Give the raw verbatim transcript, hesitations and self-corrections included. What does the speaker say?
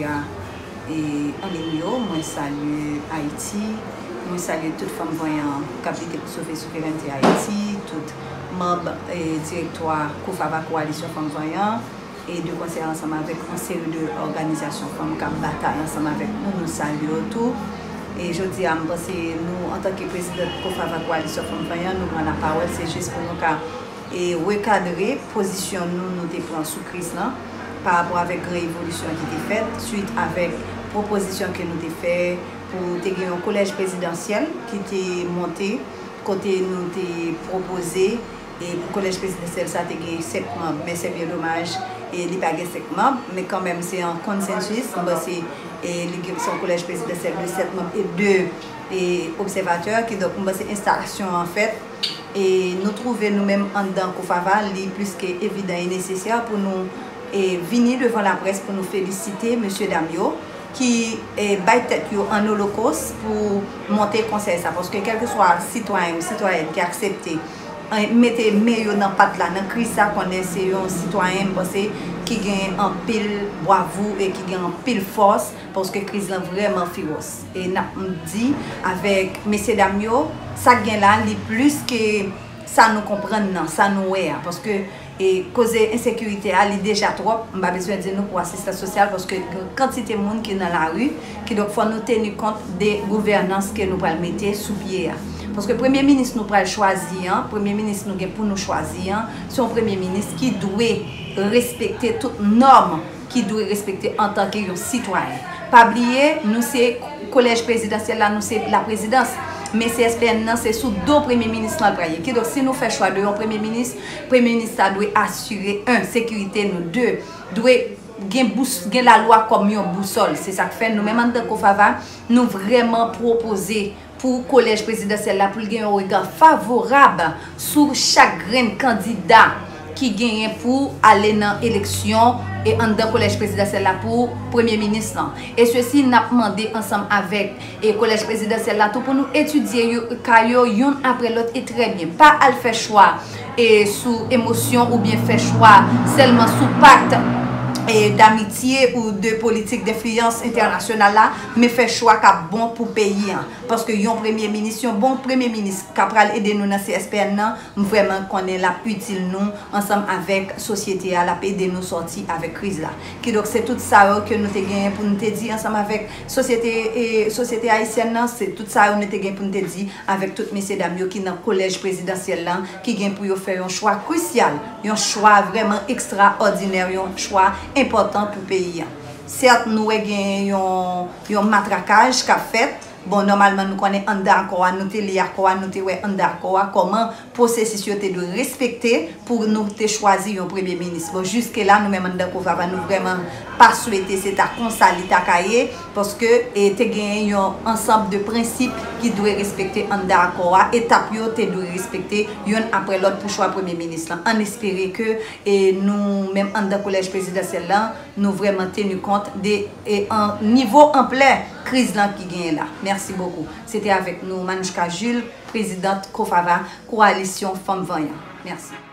a, e, an liy yo, mwen salye Ayiti, mwen salye tout fanm vanyan k ap lite pou sove souverènte Ayiti, tout manm, e, direktwa Kofava Kowalisyon Fanm Vanyan, e de konsè ansanm avèk yon seri de òganizasyon fanm k ap batay ansanm avèk nou, nou salye yo tou. E jodi a, m panse nou, antanke prezidant Kofava Kowalisyon Fanm Vanyan, nou pran lapawòl, se jis pou nou ka e rekadre pozisyon nou, nou te pran sou kriz lan, pa rapò avèk gran evolisyon ki te fèt, swit avèk pwopozisyon ke nou te fè pou te gen yon kolèj prezidansyèl ki te monte, kote nou te pwopoze, e pou kolèj prezidansyèl sa te gen sèt manm, men se byen domaj, e li pa gen sèt manm, men kanmenm se yon konsansis, m panse, e li gen, se yon kolèj prezidansyèl de sèt manm e de, e, obsèvatè, kidonk m panse enstalasyon an fèt, e nou twouve nou menm anndan Kofava, li plis ke evidan e nesesè pou nou, e, vini devan laprès pou nou felisite mesyedam yo ki, e, bay tèt yo an olokos pou monte konsèy sa, paske kèlkeswa sitwayen ou sitwayèn ki aksepte, e, mete men yo nan pat la, nan kriz sa, konnen se yon sitwayen, m panse, ki gen anpil bravou e ki gen anpil fòs, paske kriz lan vrèman fewòs. E n ap di avèk mesyedam yo, sa k gen la, li plis ke sa nou konprann nan, sa nou wè a. Paske, e, koze ensekirite a, li deja twòp. M pa bezwen di nou pou asistans sosyal, paske gen kantite moun ki nan lari, kidonk fò nou teni kont de gouvènans ke nou pral mete sou pye a. Paske premye minis nou pral chwazi an, premye minis nou gen pou nou chwazi an, se yon premye minis ki dwe respekte tout nòm ki dwe respekte antanke yon sitwayen. Pa bliye, nou se kolèj prezidansyèl la, nou se laprezidans. Men C S P N nan, se sou do premye minis lan l pral ye. Kidonk, si nou fè chwa de yon premye minis, premye minis sa dwe asire, en, sekirite nou, de, dwe gen bous-, gen lalwa kòm yon bousòl. Se sa k fè nou menm anndan Kofava, nou vrèman pwopoze pou kolèj prezidansyèl la, pou l gen yon rega favorab sou chak grenn kandida ki genyen pou ale nan eleksyon e anndan kolèj prezidansyèl la pou premye minis lan. E sesi, n ap mande ansanm avèk e kolèj prezidansyèl la tou pou nou etidye yo, ka yo youn apre lòt e trè byen. Pa al fè chwa e sou emosyon oubyen fè chwa sèlman sou pakt e damitye ou de politik denfliyans entènasyonal la, men fè chwa k ap bon pou peyi an. Paske yon premye minis, yon bon premye minis ka pral ede nou nan C S P N nan, m vrèman konnen l ap itil nou ansanm avèk sosyete a, l ap ede nou sòti avèk kriz la. Kidonk, se tout sa yo ke nou te genyen pou nou te di ansanm avèk sosyete, e, sosyete ayisyèn nan, se tout sa yo nou te gen pou nou te di avèk tout mesyedam yo ki nan kolèj prezidansyèl lan, ki gen pou yo fè yon chwa krisyal, yon chwa vrèman ekstraòdinè, yon chwa enpòtan pou peyi an. Sèt, nou wè gen yon, yon matrakaj k ap fèt. Bon, nòmalman, nou konnen anndan akò a, nou te li akò a, nou te wè anndan akò a kòman pwosesis yo te dwe respekte pou nou te chwazi yon premye minis. Bon, jiske la, nou menm anndan Kofava, nou vrèman pa swete se ta konsa li ta ka ye, paske, e, te genyen yon ansanm de prensip ki dwe respekte anndan akò a, etap yo te dwe respekte youn apre lòt pou chwa premye minis lan. Ann espere ke, e, nou menm anndan kolèj prezidansyèl lan, nou vrèman teni kont de, e, an, nivo anplè kriz lan ki genyen la. Mèsi bokou. Se te avèk nou, Manouchka Jules, prezidant Kofava, Kowalisyon Fanm Vanyan. Mèsi.